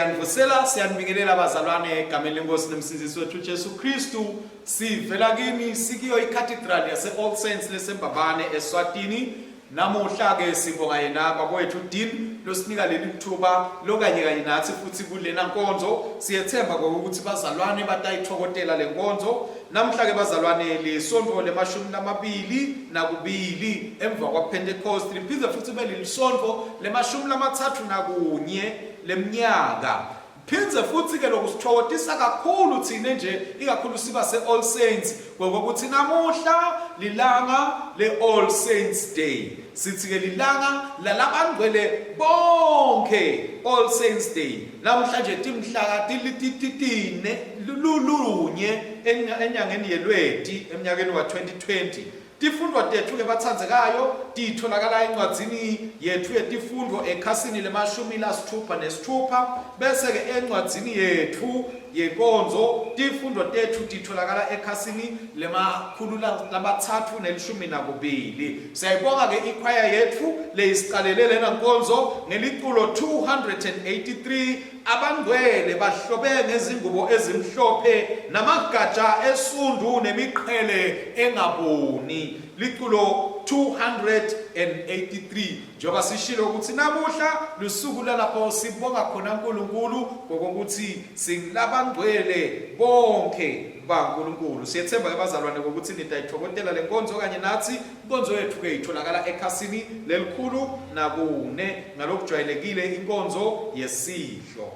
Siyanivusela, siyanibingelela bazalwane egameni lenkosi nomsindisi wethu Jesu Kristu. Sivela kini sikiyo iCathedral yase All Saints lesembabane eSwatini. Namuhla ke sibonga yena bakwethu Dean losinika leli thuba lokanye kanye nathi futhi kulena nkonzo. Siyethemba ukuthi bazalwane batayithokotela le nkonzo. Namhla ke bazalwane lisonto lemashumi lamabili nakubili emva kwaPentecost liphinde futhi bele lisonto lemashumi lamathathu nakunye leminyaka. Phindze futhi ke lokusithokotisa kakhulu thina nje ikakhulu siba se-All Saints ngokuthi namuhla lilanga le-All Saints Day. Sithi ke lilanga lalabangcwele bonke All Saints Day. Namhlanje timhlaka tilititine lulunye enyangeni yeLweti eminyakeni wa-2020. Tifundvo tethu-ke batsandzekayo titholakala encwadzini yethu yetifundvo ekhasini lemashumi lasitfupha nesitfupha, bese-ke encwadzini yetfu yenkonzo tifundvo tetfu titholakala ekhasini lemakhulu lamatsatfu nelishumi nakubili. Siyayibonga-ke ikhwaya yetfu leyisicalele lena nkonzo ngeliculo 283 Abangcwele bahlobe ngezingubo ezimhlophe namagatsha esundu nemiqhele engabuni. Liculo 283. Njengoba sishilo ukuthi namuhla lusuku lalapho sibonga khona uNkulunkulu ngokuthi singilabangcwele bonke baNkulunkulu. Siyethemba ke bazalwane ngokuthi nitayithokotela lenkonzo kanye nathi. Inkonzo yethu ke itholakala ekhasini lelikhulu nakune ngalokujwayelekile inkonzo yesidlo.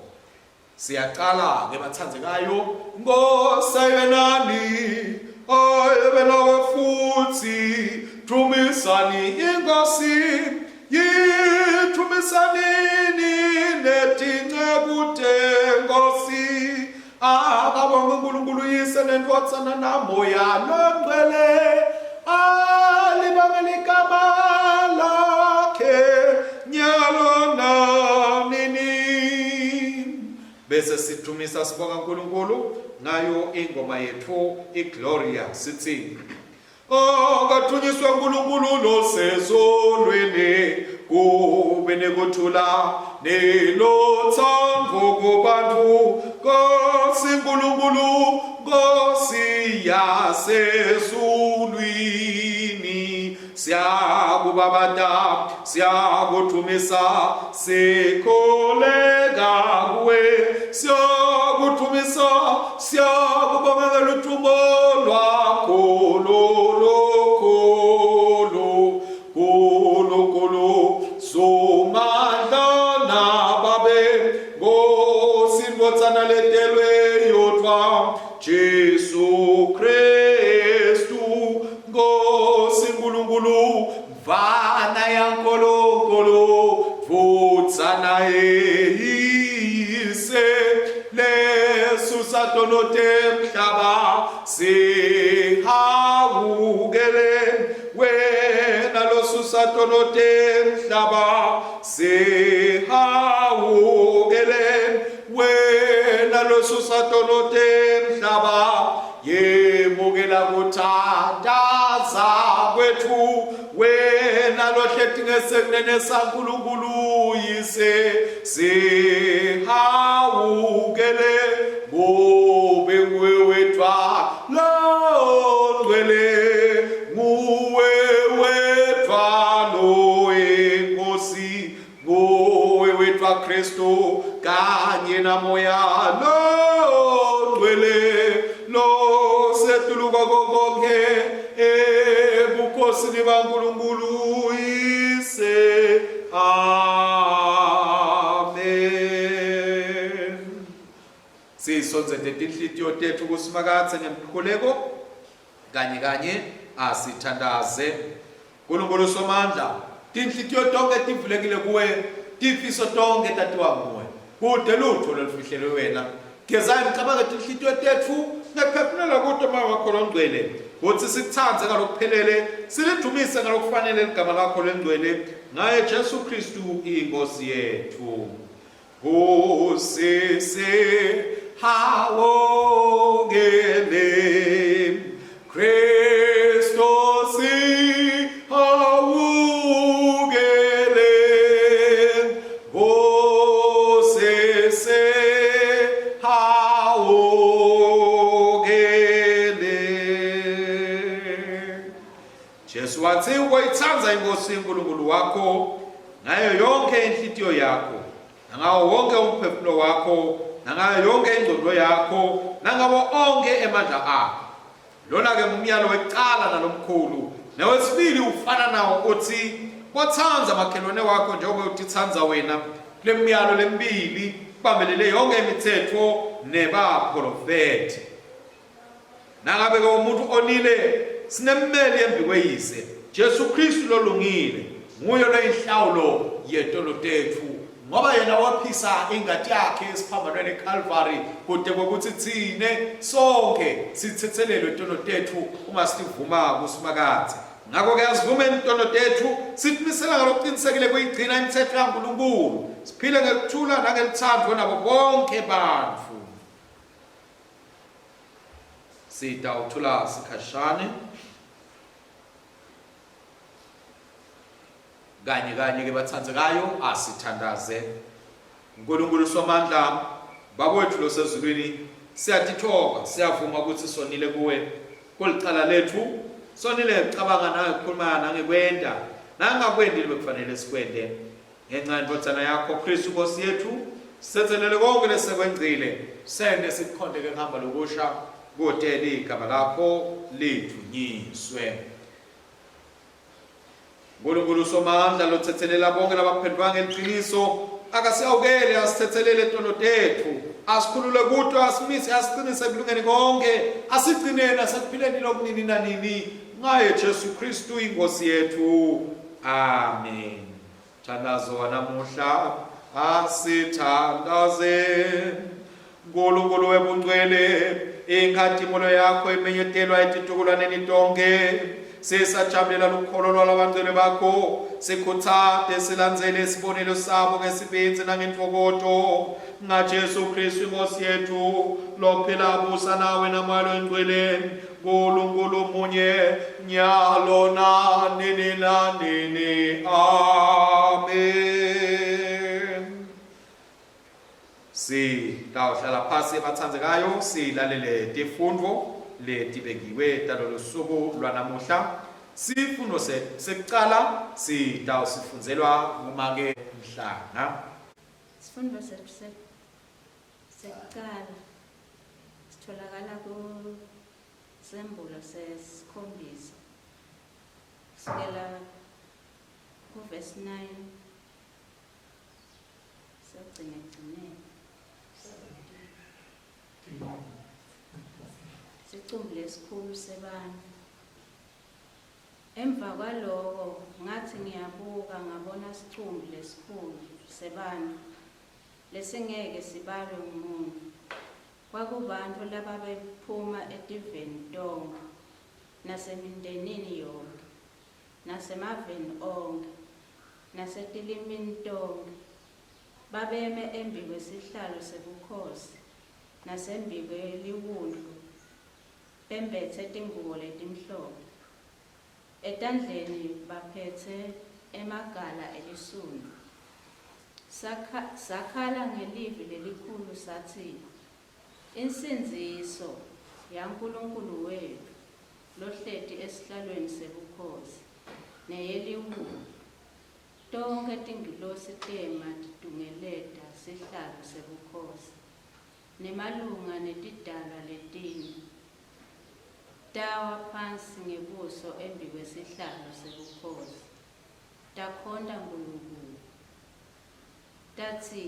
Siyaqala ke bathandekayo, Nkosi ayibe nani, ayibe nawe futhi, dumisani iNkosi, yithumisanini netinceku teNkosi. Akabonge uNkulunkulu uYise neNdvodzana naMoya loNgcwele. Alibonge ligama lakhe nyalo nanini. Bese sidumisa sibonga uNkulunkulu ngayo ingoma yethu iGloria sithi Akathunyiswe uNkulunkulu losezulwini kube nekuthula nelothando kubantu Nkosi Nkulunkulu Nkosi yasezulwini siyakubabata siyakuthumisa sikholeka kuwe siyakuthumisa siyakubonga ngeluthumo lwakho lolukhulu Nkulunkulu somandla nababe Nkosi Ndvodzana letelwe yodvwa Jesu Kristu Nkosi Nkulunkulu Mvana yaNkulunkulu Dvodzana yeyise lesusa tono temhlaba sihawukele wena losusa tono temhlaba sihawukele wena losusa tono temhlaba yemukela kuthandaza kwethu wena lohleti ngesekunene saNkulunkulu yise sihawukele ngobe nguwe wedvwa longcwele nguwe wedvwa loyinkosi Nguwe wedvwa Kristu kanye naMoya loNgcwele losetulu kwako konkhe ebukhosini baNkulunkulu Uyise. Amen. Sisondzete tinhlitiyo tetfu kuSimakadze ngemkhuleko kanye kanye asithandaze. Nkulunkulu Somandla, tinhlitiyo tonkhe tivulekile kuwe, tifiso tonkhe tatiwa nguwe. Kute lutfo lolufihlelwe wena. Geza imicabango yetinhlitiyo tetfu ngekuphefumulela kuto Moya wakho loNgcwele, kutsi sikutsandze ngalokuphelele, silidvumise ngalokufanele ligama lakho lelingcwele, ngaye Jesu Khristu iNkhosi yetfu. Kusisi hawokele Kristo si hawukele Kusisi Botsandza iNkosi uNkulunkulu wakho ngayo yonke inhlitiyo yakho, nangawo wonke umphefumulo wakho, nangayo yonke ingqondo yakho, nangawo onke emandla akho. Lona-ke ngumyalo wekucala nalomkhulu. Newesibili ufana nawo uthi, Botsandza makhelwane wakho njengoba utitsandza wena. Kule miyalo lemibili kubambelele yonke imithetho nebaprofethi. Nangabe-ke umuntu onile, sinemmeli embikweyise, Jesu Kristu lolungile, nguye loyinhlawulo yetono tetfu, ngoba yena waphisa ingati yakhe esiphambanweni eCalvary kude kwekutsi tsine sonkhe sitsetselelwe tono tetfu uma sitivuma kuSimakadze. Ngakho-ke asivumeni tono tetfu, sitimisela ngalokucinisekile kuyigcina imitsetfo yaNkulunkulu, siphile ngekuthula nangelutsandvo nabo bonkhe bantfu. Sitawuthula sikhashane. Kanye kanye ke bathandzekayo asithandaze. Nkulunkulu Somandla, Baba wethu losezulwini, siyatithoba, siyavuma ukuthi sonile kuwe. Kulicala lethu, sonile ngekucabanga nangekukhuluma nangekwenta, nangingakwendi lebekufanele sikwente. Ngenxa yeNdvodzana yakho Kristu Nkosi yethu, sitsetselele konke lesekwengcile, sente sikukhonte ngekuhamba lokusha, kute ligama lakho lidvunyiswe. Nkulunkulu Somandla lotsetselela bonke labaphendvuka ngeliciniso, akasihawukele asitsetselele tono tetfu, asikhulule kuto, asimise, asiqinise ekulungeni konke, asigcine nasekuphileni lokunini nanini, ngaye Jesu Kristu iNkosi yethu. Amen. Thandazo wanamuhla asithandaze. Nkulunkulu webungcwele, inkhatimulo yakho imenyetelwa etitukulwaneni tonkhe. Sisajabulela lukholo lwalabangcwele bakho, sikhutsate silandzele isibonelo sabo ngesibindzi nangentfokoto. NgaJesu Kristu iNkosi yethu, lophila abusa nawe naMoya loyiNgcwele, Nkulunkulu munye nyalo na nini na nini. Amen. Sitawuhlala phasi batsandzekayo silalele tifundvo letibekiwe talolu suku lwanamuhla. Sifundo sekucala sitawusifundzelwa ngumake Mhlanga. Sifundo sethu sekucala sitholakala kuSembulo sesikhombisa kusukela kuvesi 9 siyogcina ekugcineni. Sicumbi lesikhulu sebantfu. Emva kwaloko ngatsi ngiyabuka ngabona sicumbi lesikhulu sebantfu lesingeke sibalwe ngumuntfu. Kwakubantfu lababephuma etiveni tonkhe, nasemindenini yonkhe, nasemaveni onkhe, nasetilimini tonkhe. Babeme embikwesihlalo sebukhosi nasembikweliWundlu, bembetse tingubo letimhlophe, etandleni baphetse emagala elisundvu. Sakhala ngelivi lelikhulu satsi, Insindziso yaNkulunkulu wetfu lohleti esihlalweni sebukhosi, neyeliWundlu. Tonkhe tingilosi tema titungeleta sihlalo sebukhosi, nemalunga netidalwa letine, tawa phansi ngebuso embikwesihlalo sebukhosi, takhonta Nkulunkulu. Tatsi,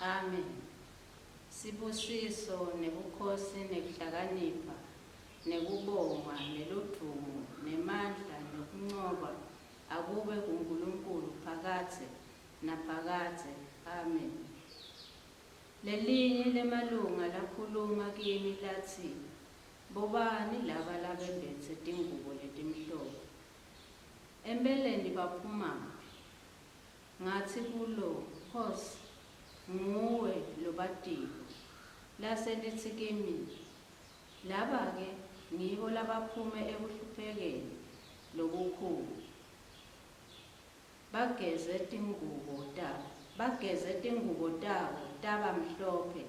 Amen! Sibusiso, nebukhosi, nekuhlakanipha, nekubongwa, neludvumo, nemandla, nekuncoba, akube kuNkulunkulu phakadze naphakadze. Amen. Lelinye lemalunga lakhuluma kimi latsi, Bobani laba labembetse tingubo letimhlophe? Empeleni baphumaphi? Ngatsi kulo, Nkhosi, nguwe lobatiko. Lase litsi kimi, Laba-ke ngibo labaphume ekuhluphekeni lokukhulu, bageze tingubo tabo, bageze tingubo tabo taba mhlophe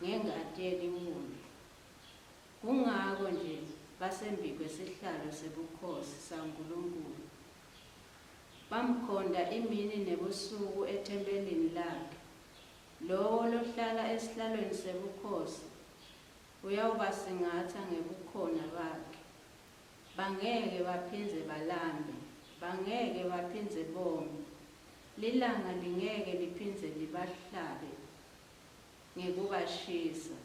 ngengati yeliWundlu. Kungako nje basembikwesihlalo sebukhosi saNkulunkulu. Bamkhonta imini nebusuku ethempelini lakhe. Lowo lohlala esihlalweni sebukhosi uyawubasingatsa ngebukhona bakhe. Bangeke baphindze balambe, bangeke baphindze bome, lilanga lingeke liphindze libahlabe ngekubashisa.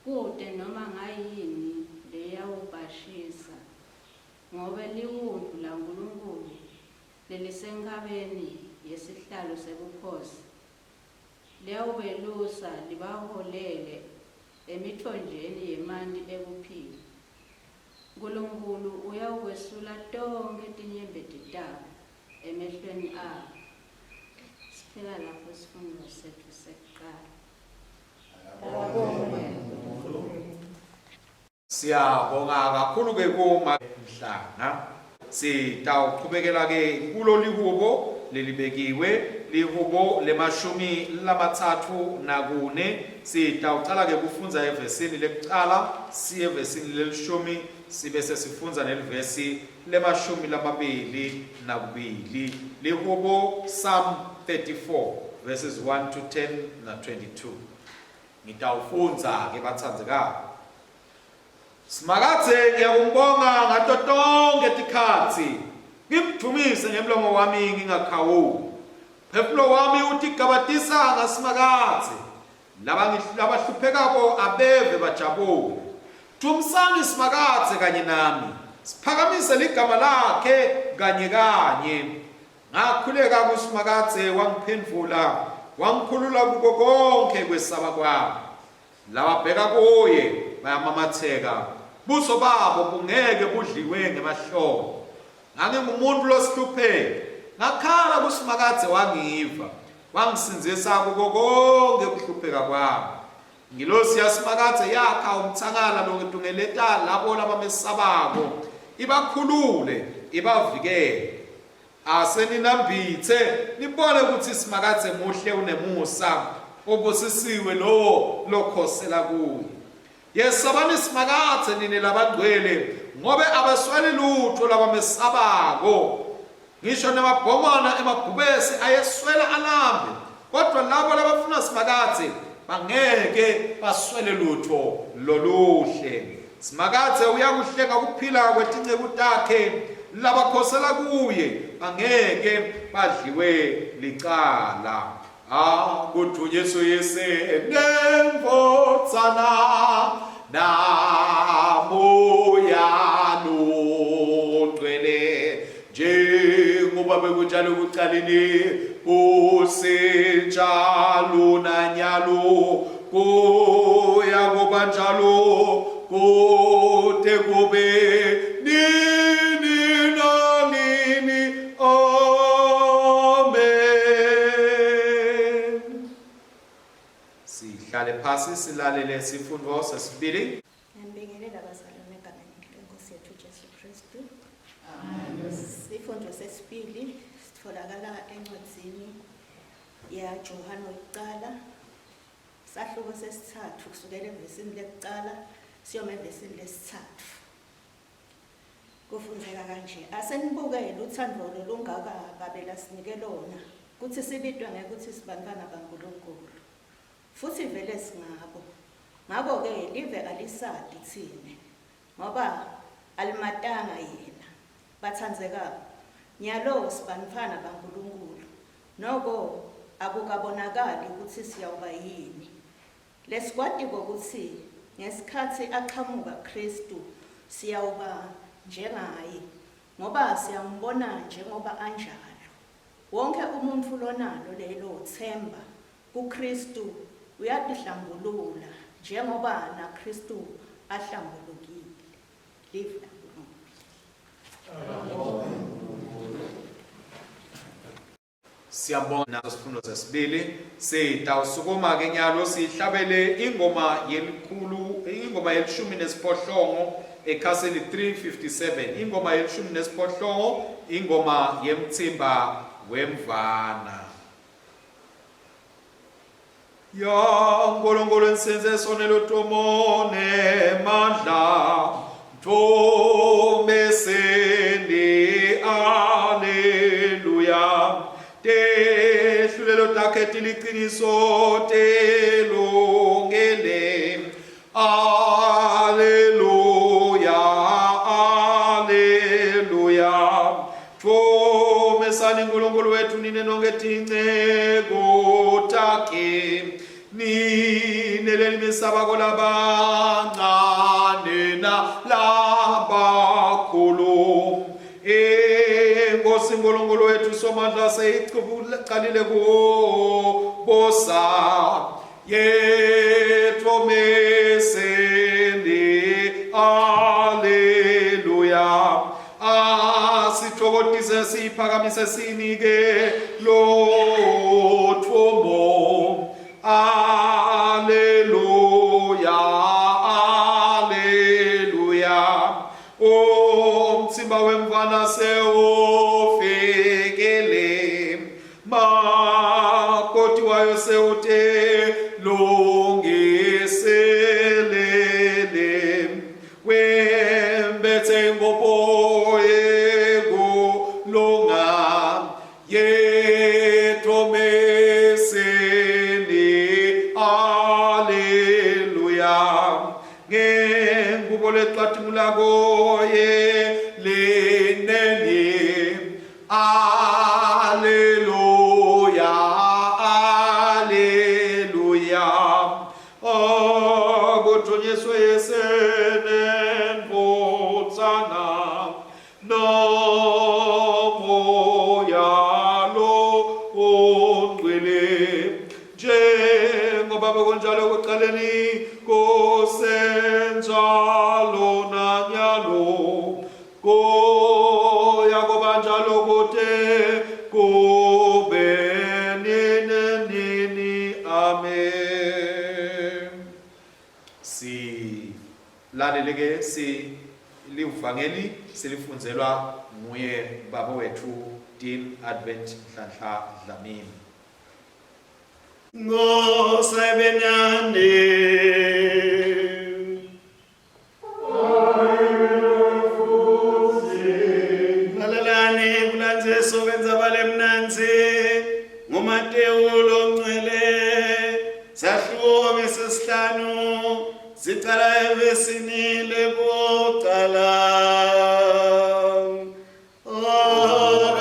Kute noma ngayini leyawubashisa, ngobe liWundlu laNkulunkulu lelisenkhabeni yesihlalo sebukhosi liyawubelusa libaholele emitfonjeni yemanti ekuphila. Nkulunkulu uyawukwesula tonkhe tinyembeti tabo emehlweni abo. Siphela lapho sifundvo setfu sekuqala. Siyabonga kakhulu ke kuma Mhlanga. Sitawuqhubekela ke kulo lihubo lelibekiwe lihubo lemashumi 34. Sitawucala ke kufundza evesini lekucala siye evesini lelishumi sibe sesifundza nelivesi lemashumi 22. Lihubo Psalm 34 verses 1 to 10 na 22. Ngitawufundza ke batsandzekako. Simakadze ngiyakumbonga ngato tonkhe tikhatsi, ngimdvumise ngemlomo wami ngingakhawuli. Phefumulo wami utigabatisa ngaSimakadze, labahluphekako abeve bajabule. Dvumisani Simakadze kanye nami, siphakamise ligama lakhe kanye kanye. Ngakhuleka kuSimakadze wangiphendvula, wangikhulula kuko konkhe kwesaba kwami. Lababheka kuye bayamamatseka, buso babo bungeke budliwe ngemahloni. Ngangingumuntfu losihlupheki, ngakhala kuSimakadze wangiva, wangisindzisa kuko konkhe kuhlupheka kwami. Ingilosi yaSimakadze yakha umtsangala longitungeleta labo labamesabako, ibakhulule, ibavikele. Ase ninambitse, nibone kutsi Simakadze muhle unemusa, ubusisiwe lowo lokhosela kuye. Yesabani Simakadze nine labangcwele, ngobe abesweli lutfo labamesabako. Ngisho nemabhongwana emabhubesi ayeswela alambe, kodvwa labo labafuna Simakadze bangeke baswele lutfo loluhle. Simakadze uyakuhlenga kuphila kwetinceku takhe, labakhosela kuye bangeke badliwe licala. Akudvunyiswe Yise neNdvodzana naMoya loNgcwele, njengoba bekunjalo ekucaleni, kusenjalo nanyalo, kuya kuba njalo kute kube nini nanini. Amen. Sihlale phasi silalele sifundo sesibili. Ngiyambingelela bazalwane egameni lenkosi yethu Jesu Kristu. Amen. Sifundo sesibili sitholakala encwadzini yaJohane wokuqala sahluko sesithathu kusukela evesini lekuqala siyoma evesini lesithathu. Kufundzeka kanje, Asenibukele uthando lolungaka Babe lasinike lona, kutsi sibitwe ngekutsi sibantfwana baNkulunkulu. Futsi vele singabo. Ngako-ke live alisati tsine, ngoba alimatanga yena. Batsandzekako, nyalo sibantfwana baNkulunkulu, noko akukabonakali kutsi siyawuba yini. Lesikwatiko kutsi ngesikhatsi achamuka Khristu siyawuba njengaye, ngoba siyawumbona njengoba anjalo. Wonkhe umuntfu lonalo lelo tsemba kuKhristu uyatihlambulula njengoba naKhristu ahlambulukile. Livi laNkulunkulu. Siyabonga naso sifundo sesibili. Sitawusukuma ke nyalo sihlabele ingoma yelikhulu ingoma yelishumi nesiphohlongo ekhasini 357 ingoma yelishumi nesiphohlongo ingoma yemtsimba wemvana. Ya Nkulunkulu nsindziso nelutumo nemandla Mtfumeseni Alleluya. takhe tiliciniso telungele. Alleluia, alleluia. Dvumisani uNkulunkulu wethu nine nonke tinceku takhe. Nine lenimisabako labancane nalabakhulu. Inkosi uNkulunkulu wethu Somandla seyiqalile kubusa. Yetfomeseni, alleluia. Asithokozise siphakamise sinike lotfomo. Alleluia, alleluia. Umtsimba wemfana sewufikile. Makoti wayo sewute lungiselele wembethe ingubo yekulunga yethomeseni aleluya ngengubo lecwathimulako yelineni Alleluia, alleluia. Akuthunyiswe Yise neNdvodzana noMoya lo oNgcwele, njengoba bekunjalo ekuqaleni kusenjalo nanyalo Kuya kuba njalo kude kube nini nini. Amen. Silalele ke silivangeli silifundzelwa nguye baba wethu Dean Advent Nhlanhla Dlamini. Ngosebenani. Lalelani kulandziso kwendzaba lemnandzi nguMatewu longcwele sahluko ngesesihlanu sicala evesini lekucala.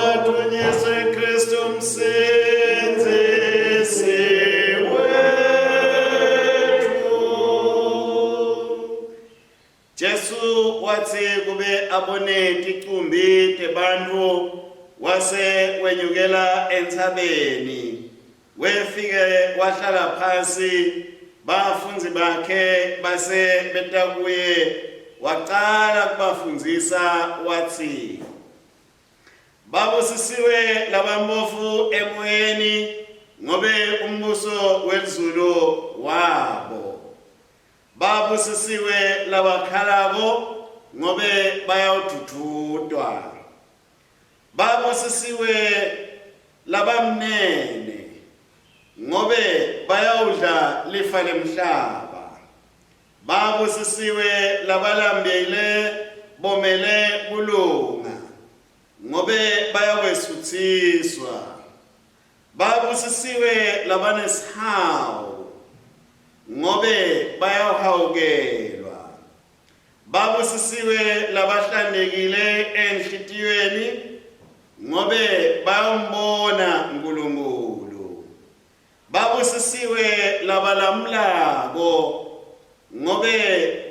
Akadunyiswe Kristu Msindzisi wetfu. Jesu watsi kube abone ticumbi tebantfu wase wenyukela entsabeni. Wefike wahlala phasi, bafundzi bakhe base beta kuye, wacala kubafundzisa watsi, Babusisiwe labampofu emoyeni, ngobe umbuso welizulu wabo. Babusisiwe labakhalako, ngobe bayawudvudvutwa. Babusisiwe labamnene, ngobe bayawudla lifa lemhlaba. Babusisiwe labalambile bomele kulunga, ngobe bayakwesutsiswa. Babusisiwe labanesihawu, ngobe bayawuhawukelwa. Babusisiwe labahlantekile enhlitiyweni, ngobe bayawumbona Nkulunkulu. Babusisiwe labalamulako, ngobe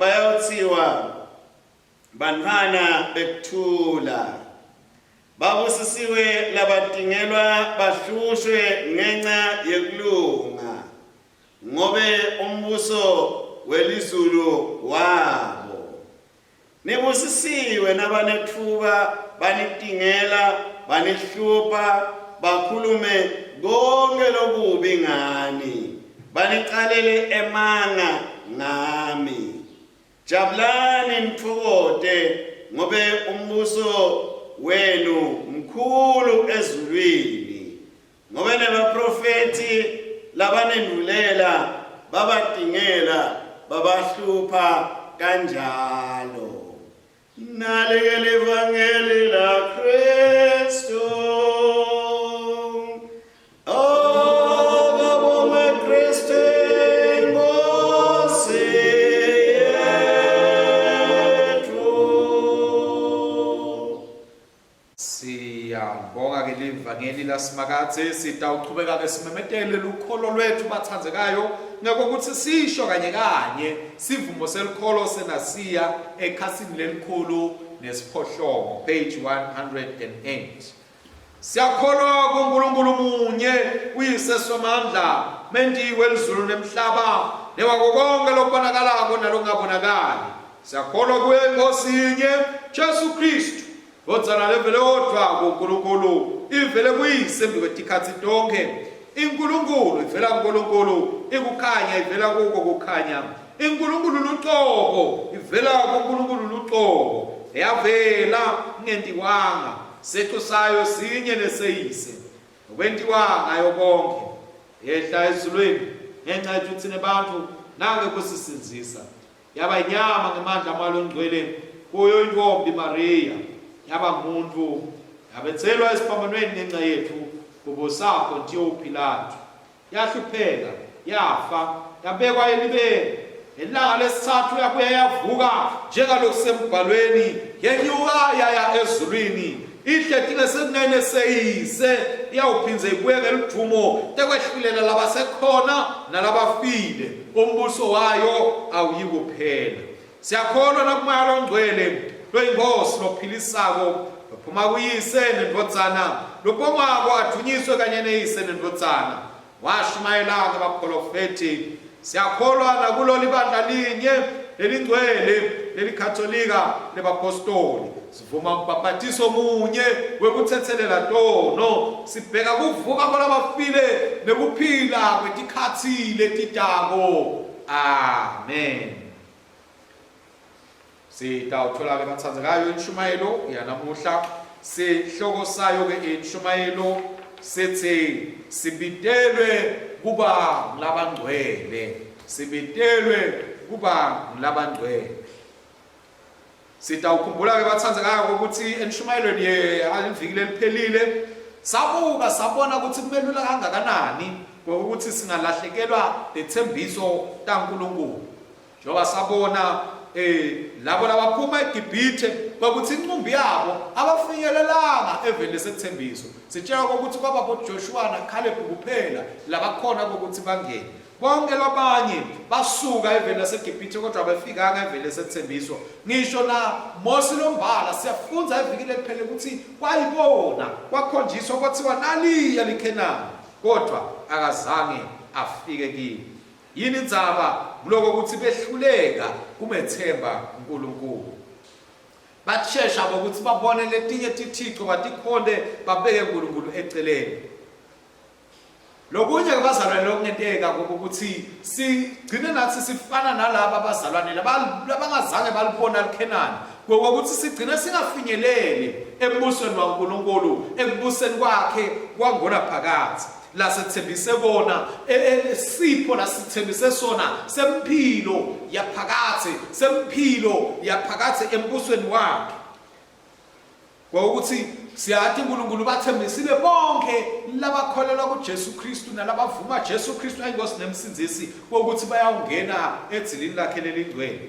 bayawutsiwa bantfwana bekuthula. Babusisiwe labatingelwa bahlushwe ngenca yekulunga, ngobe umbuso welizulu wabo. Nibusisiwe nabanetfuka banitingela, banihlupha, bakhulume konkhe lokubi ngani, banicalele emanga ngami. Jabulani nitfokote, ngobe umbuso wenu mkhulu ezulwini. Ngobe nebaprofethi labanendvulela babatingela babahlupha kanjalo. Nalike livangeli la Kristu. laSimakadze sitawuchubeka ke simemetele lukholo lwethu bathandzekayo ngekokuthi sisho kanye kanye sivumo selukholo senasiya ekhasini lelikhulu nesiphohlongo page 108. Siyakholwa kuNkulunkulu munye uyise Somandla menti welizulu nemhlaba newako konke lokubonakalako nalokungabonakali. Siyakholwa kuye iNkosi yinye Jesu Kristu Ndvodzana levele kodvwa kuNkulunkulu ivele kuyise embikwetikhatsi tonkhe. INkulunkulu ivela kuNkulunkulu, ikukhanya ivela kuko kukhanya. INkulunkulu lucobo ivela kuNkulunkulu lucobo. Yavela ingentiwanga, sicu sayo sinye neseyise. Lokwentiwa ngayo konkhe. Yehla ezulwini ngenxa yethu thina bantfu nange kusisindzisa. Yaba inyama ngemandla amoya longcwele kuyo intfombi Mariya. Yaba ngumuntu yabetselwa esiphambanweni ngenxa yetfu kubusa Pontiyo Pilatu. Yahlupheka, yafa, yabekwa elibeni. Ngelanga lesitsatfu yabuya yavuka njengalokusembhalweni, yenyuka yaya ezulwini. Ihleti ngesekunene seyise, iyawuphindze ibuye ngeludvumo tekwehlulela labasekhona nalabafile. Umbuso wayo awuyikuphela. Siyakholwa nakuMoya loNgcwele, loyiNkhosi lophilisako, lophuma kuYise neNdvodzana, lobongwako advunyiswe kanye neYise neNdvodzana. Washumayela ngebapholofethi. Siyakholwa nakulo libandla linye lelingcwele lelikhatolika lebapostoli. Sivuma umbhabhatiso munye wekutsetselela tono. Sibheka kuvuka kwalabafile nekuphila kwetikhatsi letitako. Amen. Sitawuthola-ke bathandzekayo inshumayelo yanamuhla. Sihloko sayo-ke inshumayelo sithi sibitelwe kuba ngulabangcwele. Sibitelwe kuba ngulabangcwele. Sitawukhumbula-ke bathandzekako ukuthi enshumayelweni yeliviki leliphelile sabuka sabona ukuthi kumelula kangakanani ngokuthi singalahlekelwa letsembiso taNkulunkulu. Njengoba sabona eh labo labaphuma eGibhithe kwakuthi incumbi yabo abafinyelelanga eveni lesethembiso. Sitshelwa ukuthi kwaba boJoshua naCaleb kuphela labakhona ukuthi bangene. Bonke labanye basuka eveni laseGibhithe kodwa abafikanga eveni lesethembiso. Ngisho na Mose lombala siyafundza evikini eliphele ukuthi kwayibona kwakhonjiswa kwathiwa naliya liKhenani kodwa akazange afike kilo. Yini indzaba kuloko kutsi behluleka kumetsemba Nkulunkulu? Bashesha ngokutsi babone letinye tithico batikhonte babeke Nkulunkulu eceleni. Lokunye ke bazalwane lokungenteka ukuthi sigcine nathi sifana nalaba bazalwane labangazange balibona liKhenani ngokuthi sigcine singafinyeleli embusweni waNkulunkulu ekubuseni kwakhe kwangona phakathi lasethembise kona e, e, sipho lasithembise sona semphilo yaphakathe semphilo yaphakathe embusweni wakhe Ngokuthi siyati uNkulunkulu bathembisile bonke labakholelwa kuJesu Kristu nalabavuma Jesu Kristu ayinkosi nemsindzisi kokuthi bayawungena edzilini lakhe lelingcwele.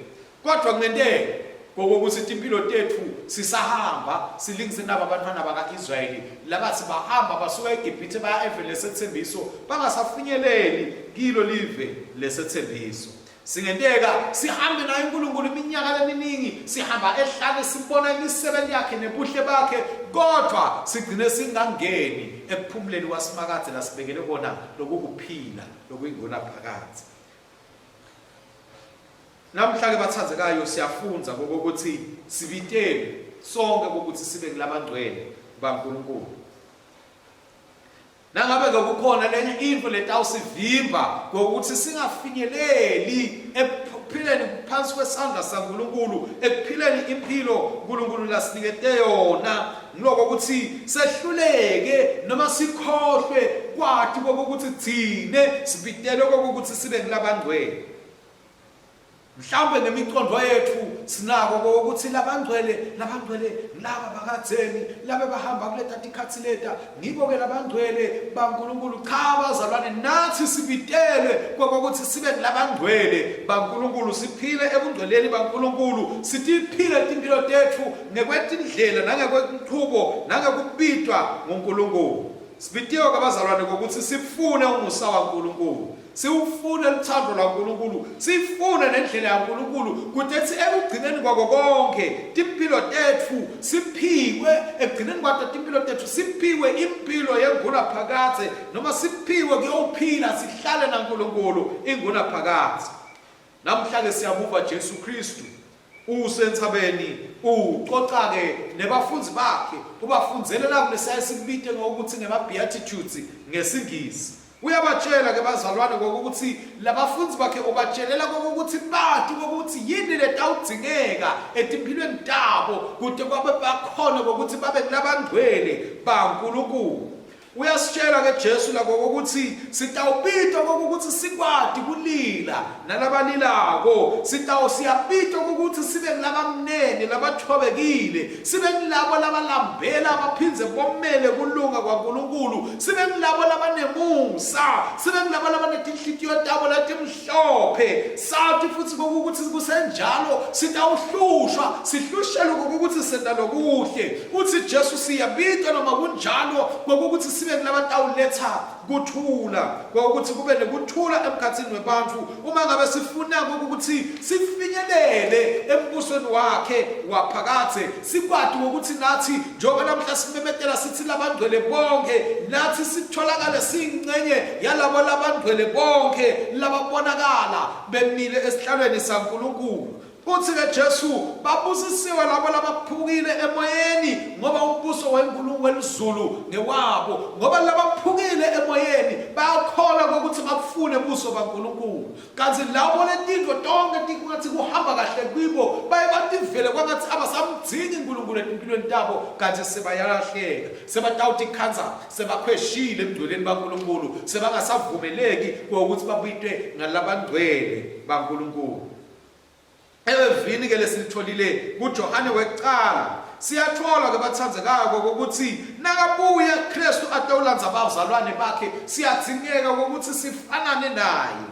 Kodwa kungenteka kokuthi timpilo tetfu sisahamba silingise naba abantwana baka-Israyeli labathi bahamba basuka eGibhithe baya eveni lesethembiso bangasafinyeleli kilo live lesethembiso. Singenteka sihambe naye uNkulunkulu iminyaka leminingi, sihamba ehlane sibona imisebenzi yakhe nebuhle bakhe, kodwa sigcine singangeni ekuphumuleni kwaSimakadze lasibekele kona lokukuphila lokuyingona phakadze. Namhla ke bathandzekayo siyafundza kokuthi sibitelwe sonke kokuthi sibe ngilabangcwele baNkulunkulu. Nangabe-ke kukhona lenye intfo letawusivimba ngokuthi singafinyeleli ekuphileni phansi kwesandla saNkulunkulu, ekuphileni imphilo uNkulunkulu lasinikete yona, ngiloko ukuthi sehluleke noma sikhohlwe kwati kokuthi thine sibitelwe kokuthi sibe ngilabangcwele. Mhlawumbe ngemiqondo yethu sinako ukuthi labangcwele labangcwele laba bakadzeni laba bahamba kuleta tikhatsi leta ngibo ke labangcwele baNkulunkulu. Cha bazalwane, nathi sibitelwe kokuthi sibe labangcwele baNkulunkulu, siphile ebungcweleni baNkulunkulu, sitiphile timpilo tetfu ngekwetindlela nangekwenchubo nangekubitwa nguNkulunkulu. Sibitiwe kabazalwane ngokuthi sifune umusa waNkulunkulu. Siwufune luthando lwaNkulunkulu, sifune nendlela yaNkulunkulu kuze ekugcineni kwako konke timpilo tetfu siphiwe, ekugcineni kwato timpilo tetfu siphiwe impilo yenguna phakadze noma siphiwe kuyophila sihlale naNkulunkulu inguna phakadze. Namhla-ke siyamuva Jesu Kristu usentsabeni ucoca-ke nebafundzi bakhe ubafundzele kulesiyaye sikubite ngokuthi ngema-beatitudes ngesingisi. Uyabatshela-ke bazalwane kokuthi labafundzi bakhe ubatshelela kokuthi bati kokuthi yini letawudzingeka etimphilweni tabo kute kwabe bakhona kokuthi babe ngulabangcwele baNkulunkulu. Uyasitshela ke Jesu lako ukuthi sitawubitwa kokuthi sikwati kulila nalabalilako, sitawu siyabitwa kokuthi sibe ngulabamnene labathobekile, sibe ngulabo labalambela baphindze bomele kulunga kwaNkulunkulu, sibe ngulabo labanemusa, sibe ngulabo labanetinhlitiyo tabo letimhlophe. Sati futsi kokuthi kusenjalo sitawuhlushwa, sihlushelwe kokuthi senta lokuhle. Uthi Jesu siyabitwa noma kunjalo kokuthi sibe ngulabatawuletha kuthula, kokuthi kube nekuthula emkhatsini webantfu uma ngabe sifuna ukuthi sifinyelele embusweni wakhe waphakadze, sikwati ukuthi nathi njengoba namhla simemetela sithi labangcwele bonke, nathi sitholakale siyingcenye yalabo labangcwele bonke lababonakala bemile esihlalweni saNkulunkulu. Uthi-ke Jesu, babusisiwe labo labaphukile emoyeni, ngoba umbuso wenkulunkulu welizulu ngewabo. Ngoba labaphukile emoyeni bayakholwa kokuthi bafune buso baNkulunkulu. Kanti labo letintfo tonke tingathi kuhamba kahle kibo, baye bativele kwangathi abasamdzingi uNkulunkulu etimpilweni tabo, kanti sebayalahleka. Sebatawutikhandza sebakhweshile ebungcweleni baNkulunkulu, sebangasavumeleki kokuthi babitwe ngalabangcwele baNkulunkulu. Evini ke lesilitholile kuJohane wekucala siyathola ke bathandzekako ukuthi nakabuya Kristu atewulandza bazalwane bakhe, siyadzingeka ukuthi sifanane naye.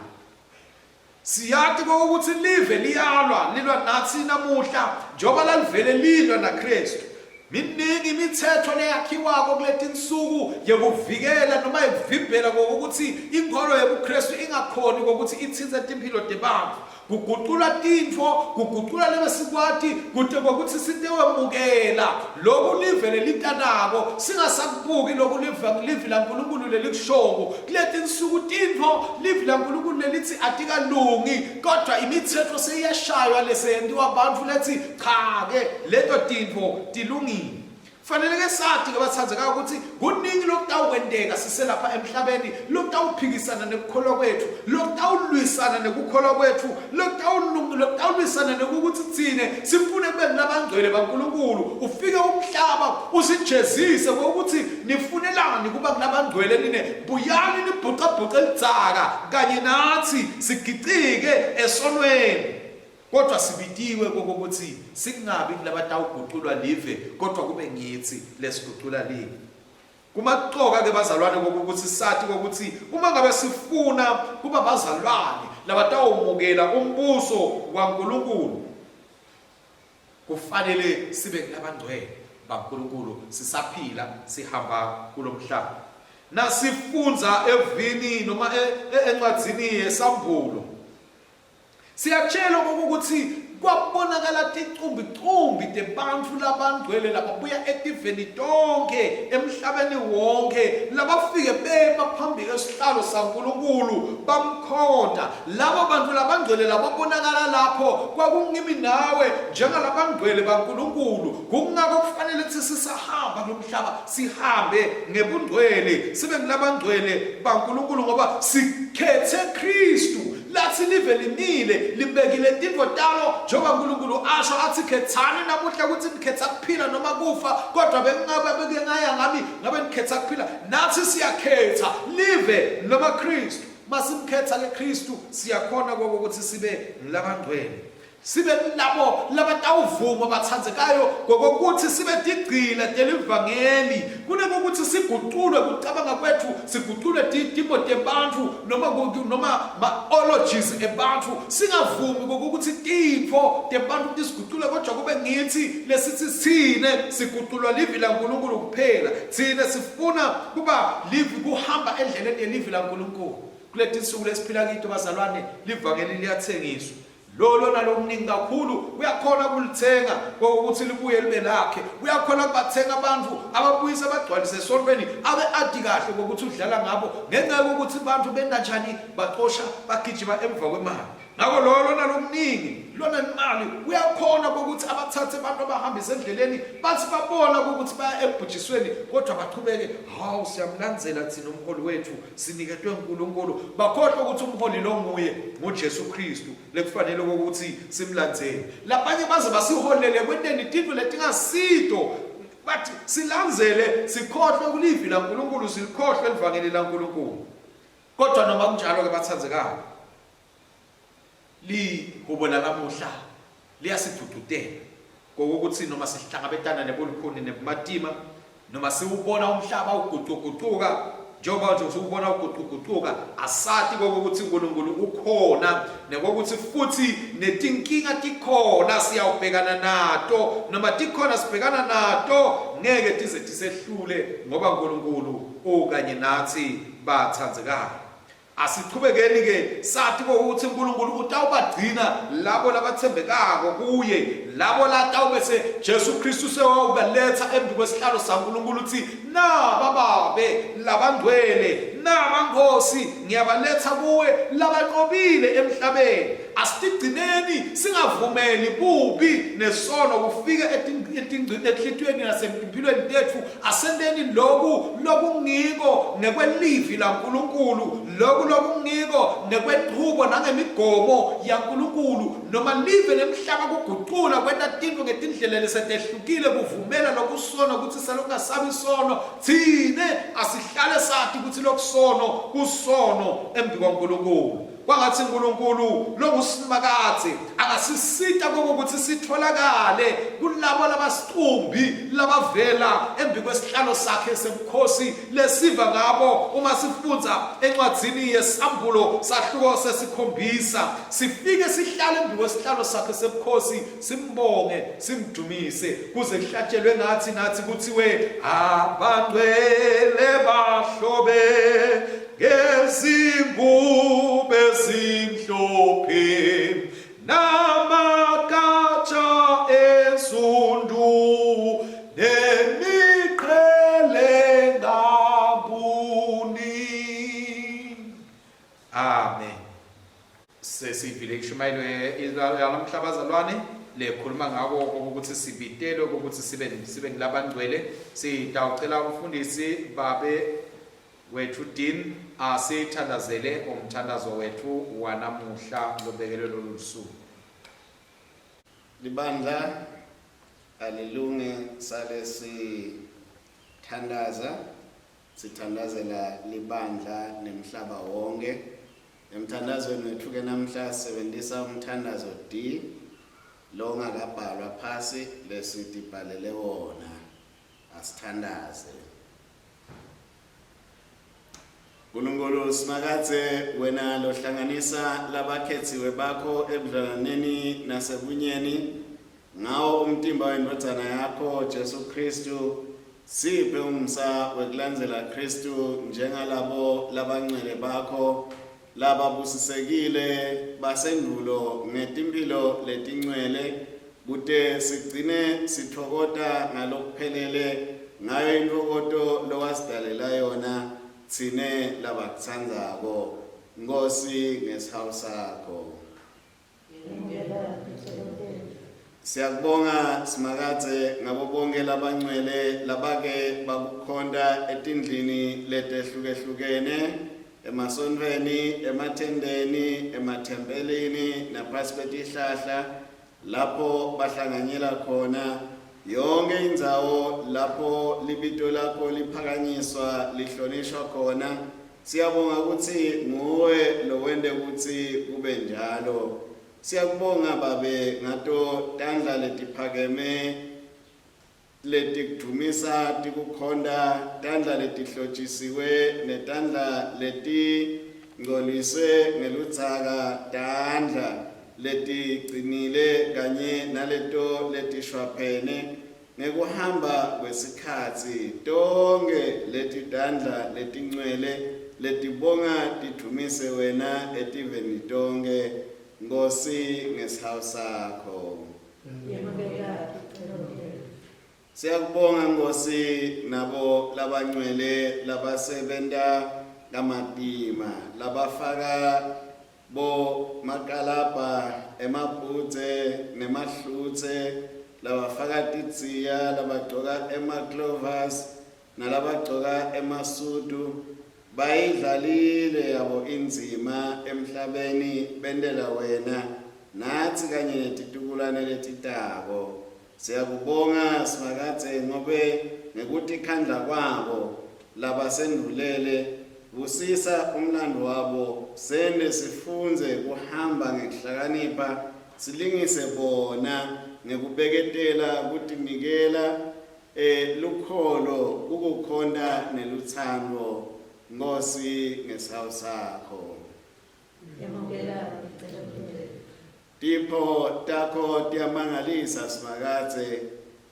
Siyati ukuthi live liyalwa, lilwa nathi namuhla njengoba lalivele lilwa naKristu. Miningi imithetho leyakhiwako kuletinsuku yekuvikela noma yekuvimbela kokuthi inkholo yebuKristu ingakhoni kokuthi itsintse timphilo tebantfu. Kugucula tintfo, kugucula lebesikwati kute kwekutsi sitewemukela loku live lelitanako, singasakubuki loku live, livi laNkulunkulu lelikushoko. Kuletinsuku tintfo livi laNkulunkulu lelitsi atikalungi, kodvwa imitsetfo seyiyashaywa leseyentiwa bantfu letsi cha-ke leto tintfo tilungile. Kufanele ke sati ke batsandzekako ukuthi kuningi lokutawukwenteka siselapha emhlabeni lokutawuphikisana nekukholwa kwetfu, lokutawulwisana nekukholwa kwetfu, lokutawulwisana nekukuthi tsine sifune kube ngulabangcwele baNkulunkulu. Ufike umhlaba usijezise ngokuthi nifunelani kuba ngulabangcwele nine, buyani nibhucabhuce lidzaka kanye natsi sigicike esonweni. Kodwa sibitiwe kokuthi singabi kulabatawuguculwa live, kodwa kube ngitsi lesigucula live. Kumacoka ke bazalwane kokuthi sati kokuthi uma ngabe sifuna kuba bazalwane labatawumukela umbuso waNkulunkulu, kufanele sibe kulabangcwele baNkulunkulu sisaphila sihamba kulomhlaba. Nasifundza evini noma encwadzini yeSambulo, Siyatshelwa kokuthi kwabonakala ticumbicumbi tebantfu labangcwele lababuya etiveni tonkhe emhlabeni wonke labafike bema phambi kwesihlalo saNkulunkulu bamkhonta. Labo bantfu labangcwele lababonakala lapho kwakungimi nawe njengalabangcwele baNkulunkulu. Kungako kufanele kutsi sisahamba kulomhlaba sihambe ngebungcwele sibe ngulabangcwele baNkulunkulu ngoba sikhethe Khristu. Latsi live limile, libekile tintfo talo, njengoba Nkulunkulu asho atsi, Khetsani namuhla kutsi nikhetsa kuphila noma kufa, kodvwa bengingabe bekengaya ngami, ngabe nikhetsa kuphila. Natsi siyakhetsa, live noma Khristu. Masimkhetsa ke Khristu, siyakhona koko kutsi sibe ngulabangcwele. Sibe labo labatawuvuma batsandzekayo ngokokuthi sibe tigcila telivangeli kunekokuthi siguculwe kucabanga kwetfu, siguculwe timo tebantfu noma noma ma-ologies ebantfu. Singavumi kokuthi tintfo tebantfu tisigucule, kodwa kube ngitsi lesitsi tsine siguculwa livi laNkulunkulu kuphela. Tsine sifuna kuba livi, kuhamba endleleni yelivi laNkulunkulu. Kuletinsuku lesiphila kito bazalwane, livangeli liyatsengiswa. Lo lona lokuningi kakhulu uyakhona kulithenga kokuthi libuye libe lakhe. Uyakhona kubathenga abantu ababuyise abagcwalise esontweni abe ati kahle kokuthi udlala ngabo ngenxa yokuthi abantu benta njani, bacosha bagijima emva kwemali. Ngakho lo lona lokuningi lona imali uyakhona kokuthi abathathe abantu abahambise endleleni bathi babona ukuthi baya ekubhujisweni kodwa bachubeke, hawu siyamlandzela thina umholi wethu siniketwe uNkulunkulu. Bakhohlwa ukuthi umholi lo nguye nguJesu Kristu lekufanele ukuthi simlandzele. Labanye baze basiholele kwenteni tintfo letingasito, bathi silandzele sikhohlwe kulivi laNkulunkulu, silikhohlwe livangeli laNkulunkulu. Kodwa noma kunjalo ke bathandzekayo, Lihubo lalamuhla liyasigcugcutela kokuthi noma sihlangabetana nebulukhuni nebumatima, noma siwubona umhlaba ugucugucuka, njengoba nje siwubona ugucugucuka, asati kokuthi uNkulunkulu ukhona nekokuthi futhi netinkinga tikhona siyawubhekana nato, noma tikhona sibhekana nato, ngeke tize tisehlule ngoba uNkulunkulu ukanye nathi bathandzekayo. Asichubekeni ke sati ukuthi uNkulunkulu utawubagcina labo labathembekako kuye, labo latawube se Jesu Kristu sewawubaletha embi kwesihlalo saNkulunkulu uthi, naba babe labangcwele, naba Nkosi ngiyabaletha kuwe labanqobile emhlabeni. Asitigcineni singavumeli bubi nesono kufike etinhlitiyweni nasemphilweni tetfu. Asenteni loku lokungiko ngekwelivi laNkulunkulu, loku lokungiko ngekwenchubo nangemigomo yaNkulunkulu. Noma live lemhlaba kugucula kwenta tintfo ngetindlela lesetehlukile kuvumela lokusono kutsi selokungasabi sono, tsine asihlale sati kutsi lokusono kusono embikwaNkulunkulu. Kwangatsi Nkulunkulu longuSimakadze angasisita kokuthi sitholakale kulabo labasicumbi labavela embikwesihlalo sakhe sebukhosi lesiva ngabo uma sifundza encwadzini yeSambulo sahluko sesikhombisa. Sifike sihlale embikwesihlalo sakhe sebukhosi simbonge simdumise kuze kuhlatshelwe ngathi nathi kuthiwe abangcwele bahlobe ngezingubo ezimhlophe namagatsha ezundu nemiqhele ngabuni. Amen. Sesivile ishumayelo yalamhla bazalwane lekhuluma ngako ukuthi sibitelwe ukuthi sibe sibe ngilabangcwele. Sitawucela umfundisi babe wethu Dean asithandazele umthandazo wethu wanamuhla lobekelwe lolu suku. Libandla alilunge sale sithandaza, sithandazela libandla nemhlaba wonke. Emthandazweni wethu ke namhla sisebenzisa umthandazo D lo ongakabhalwa phasi lesitibhalele wona. Asithandaze. Nkulunkulu Simakadze, wena lohlanganisa labakhetsiwe bakho ebudlelwaneni nasebunyeni ngawo umtimba wendvodzana yakho Jesu Khristu, siphe umsa wekulandzela Khristu njengalabo labangcwele bakho lababusisekile basendvulo ngetimphilo letincwele, kute sigcine sitfokota ngalokuphelele ngayo intfokoto lowasidalela yona tsine labakutsandzako, Nkhosi, ngesihawu sakho. Siyakubonga Simakadze ngabo bonkhe labangcwele labake bakukhonta etindlini letehlukehlukene, emasontfweni, emathendeni, emathempelini naphasi kwetihlahla lapho bahlanganyela khona, yonkhe indzawo lapho libito lakho liphakanyiswa lihlonishwa khona. Siyabonga kutsi nguwe lowente kutsi kube njalo. Siyakubonga Babe ngato tandla letiphakeme letikudvumisa tikukhonta, tandla letihlotjisiwe netandla letingcoliswe ngeludzaka, tandla leticinile kanye naleto letishwaphene. Ngekuhamba kwesikhatsi, tonkhe leti tandla letincwele letibonga tidvumise wena etiveni tonkhe, Nkhosi, ngesihawu sakho. Siyakubonga Nkhosi nabo labancwele labasebenta kamatima labafaka Bo makalabha, emabhudze nemahlutse, labafaka tidziya, labagcoka ema-clovers nalabagcoka emasudu, bayidlalile yabo indzima emhlabeni bentela wena, natsi kanye netitukulwane letitako. Siyakubonga Simakadze ngobe ngekutikhandla kwabo labasendvulele, busisa umlandvo wabo, sente sifundze kuhamba ngekuhlakanipha, silingise bona ngekubeketela, kutinikela, e, lukholo, kukukhonta nelutsandvo, Nkhosi, ngesihawu sakho. Yamukela ticelo tetfu. Tipho takho tiyamangalisa Simakadze,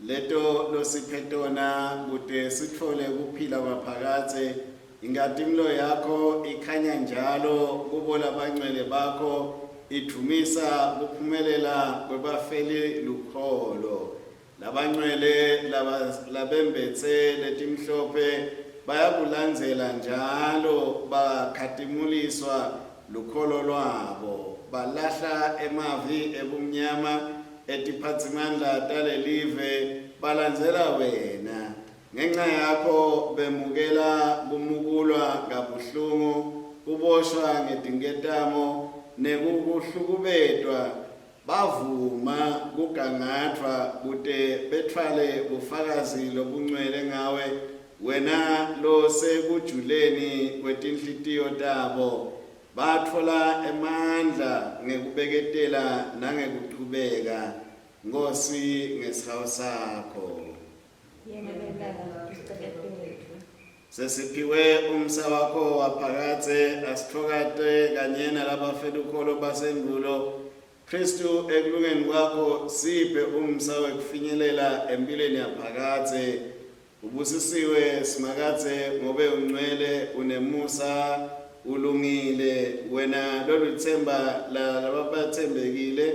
leto losiphe tona kute sitfole kuphila kwaphakadze. Inkhatimulo yakho ikhanya njalo kubo labangcwele bakho, idvumisa kuphumelela kwebafeli lukholo. Labangcwele labembetse letimhlophe bayakulandzela njalo bakhatimuliswa lukholo lwabo. Balahla emavi ebumnyama etiphatsimandla talelive balandzela wena. Ngenca yakho bemukela kumukulwa kabuhlungu, kuboshwa ngetinketamo nekukuhlukubetwa Bavuma kugangadvwa kute betfwale bufakazi lobuncwele ngawe, wena losekujuleni kwetinhlitiyo tabo. Batfola emandla ngekubeketela nangekuchubeka, Nkhosi, ngesihawu sakho. Sesiphiwe umsa wakho waphakadze, asitfokate kanye nalabafelukholo basendulo. Khristu, ekulungeni kwakho siphe umsa wekufinyelela empilweni yaphakadze. Ubusisiwe Simakadze ngobe ungcwele, unemusa, ulungile, wena lolitsemba lalabatsembekile.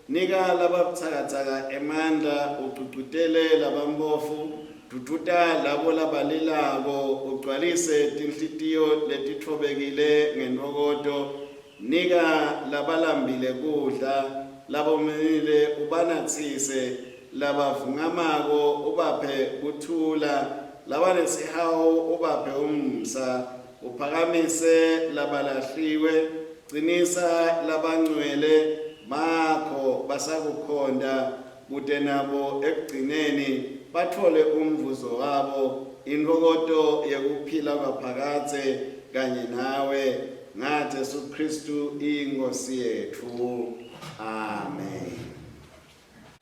Nika lababutsakatsaka emandla, ugcugcutele labamphofu, dvudvuta labo labalilako, ugcwalise tinhlitiyo letitfobekile ngentfokoto. Nika labalambile kudla, labomile ubanatsise, labavungamako ubaphe kuthula, labanesihawu ubaphe umusa, uphakamise labalahliwe, Cinisa labangcwele bakho basakukhonta, kute nabo ekugcineni batfole umvuzo wabo, intfokoto yekuphila kwaphakadze kanye nawe, ngaJesu Khristu iNkhosi yetfu. Amen.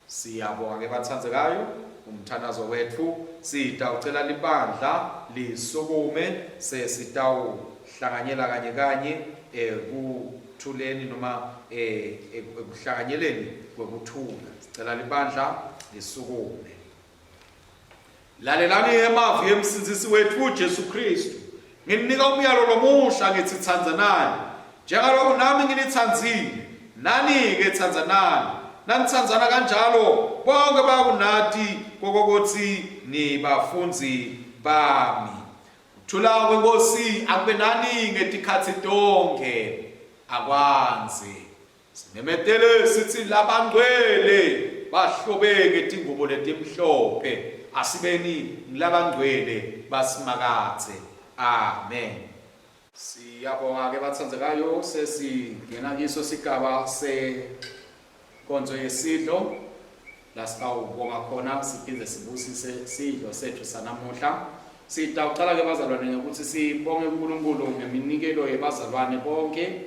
Siyabonga ke bathandzekayo umthandazo wetfu sitawucela libandla lisukume sesitawuhlanganyela kanye kanye ekuthuleni noma ekuhlanganyeleni kwekuthula sicela libandla lisukume Lalelani emavi emsindzisi wetfu Jesu Khristu. Ngininika umyalo lomusha ngithi tsandzanani. Njengaloku nami nginitsandzile, nani-ke tsandzanani. Nanitsandzana kanjalo, bonke bayakunati kokokutsi nibafundzi bami. Kuthula kweNkhosi akube nani ngetikhatsi tonkhe. Akwandze. Simemetele sitsi labangcwele bahlobe ngetingubo letimhlophe. Asibeni ngilabangcwele baSimakadze. Amen. Siyabonga ke batsandzekayo sesingena kiso sigaba senkonzo yesidlo la sitawubonga khona siphindze sibusise sidlo sethu sanamuhla. Sitawucala ke bazalwane ngekutsi sibonge uNkulunkulu ngeminikelo yebazalwane bonke.